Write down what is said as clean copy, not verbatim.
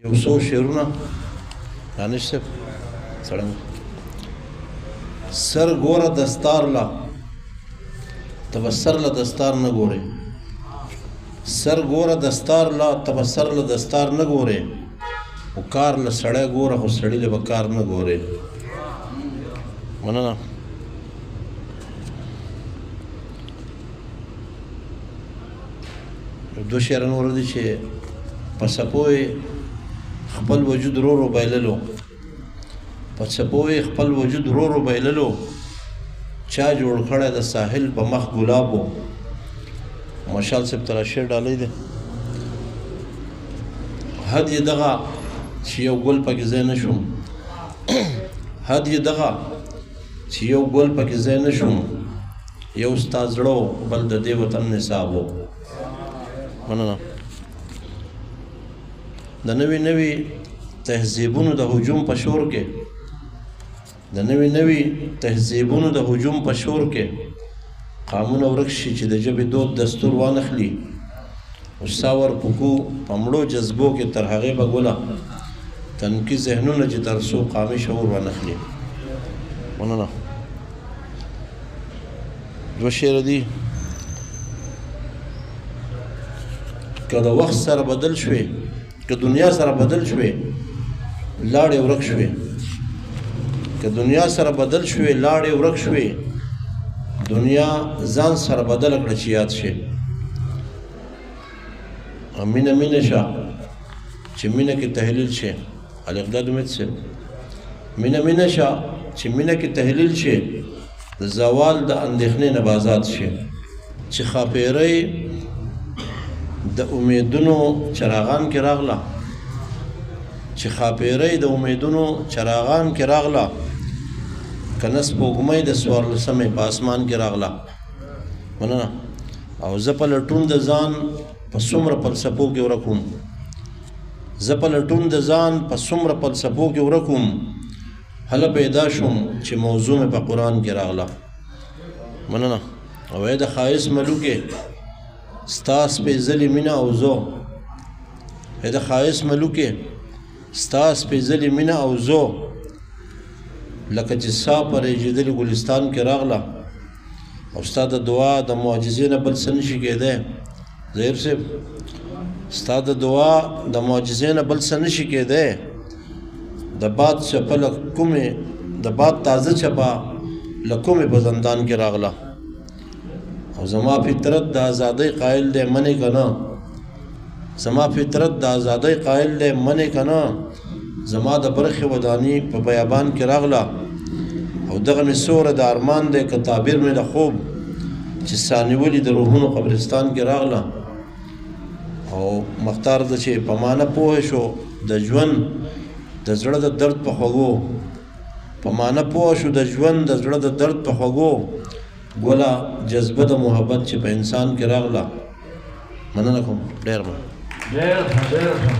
یو څو شعرونه دانش صاحب څړنګ سر ګوره دستار لا ته به سر له دستار نه ګورې، سر ګوره دستار لا ته به سر له دستار نه ګورې، خو کار له سړی ګوره خو سړي له به کار نه ګورې. مننه. دوه شعره نور دي چې په څپو یې خپل وجود رو رو بایللو، په څپو یې خپل وجود رو رو بایللو، چا جوړ کړی د ساحل په مخ ګلاب و. مشال صاحب ته را شعر ډالۍ دی. حد یې دغه چې یو ګل پکې ځای نه شوم، حد یې دغه چې یو ګل پکې ځای نه شوم، یو ستا زړه و بل د دې وطن نصاب و. مننه. د نوي نوي تهذیبونو د هجوم په شور کې، د نوي نوي تهذیبونو د هجوم په شور کې قامونه ورک شي چې د ژبې دود دستور وانخلي، او سا ورپکو په مړو جذبو کې تر هغې به ګله تنکي ذهنونه چې تر څو قامي شعور وانخلي. مننه. دوه شعره دي. که د وخت سره بدل شوې، که دنیا سره بدل شوې لاړې ورک شوې، که دنیا سره بدل شوې لاړې ورک شوې، دنیا ځان سره بدله کړه چې یاد شي. مینه مینه شه چې مینه کې تحلیل شي. الاقداد امید صاحب، مینه مینه شه چې مینه کې تحلیل شي، د زوال د اندېښنې نه به آزاد شي. چې ښاپېرۍ د امیدونو چراغان کې راغله، چې ښاپېرۍ د امیدونو چراغان کې راغله، که نه سپوږمۍ د څوارلسمې په اسمان کې راغله. مننه. او زه په لټون د ځان په څومره فلسفو کې ورک وم، زه په لټون د ځان په څومره فلسفو کې ورک وم، هله پیدا شوم چې موضوع مې په قرآن کې راغله. مننه. او ای د ښایست ملوکې ستا سپېڅلې مینه او زه، ای د ښایست ملوکې ستا سپېڅلې مینه او زه، لکه چې سا په رېږېدلي ګلستان کې راغله، او ستا د دعا د معجزې نه بل څه نه شي کېدی. ظهیر صاحب، ستا د دعا د معجزې نه بل څه نه شي کېدی. د باد چپه له کومې، د باد تازه چپه له کومې په زندان کې راغله. او زما فطرت د ازادۍ قایل دی منې که نه، زما فطرت د ازادۍ قایل دی منې که نه، زما د برخې وداني په بیابان کې راغله. او دغه مې سوره د ارمان دی که تعبیر مې د خوب چې سانیولي د روحونو قبرستان کې راغله. او مختار د چې په معنی پوه شو د ژوند د زړه د درد په خوږو، په معنی پوه شو د ژوند د زړه د درد په خوږو، ګله جذبه د محبت چې په انسان کې راغله. مننه کوم. ډېر مننه. ډېر ښه، ډېر ښه.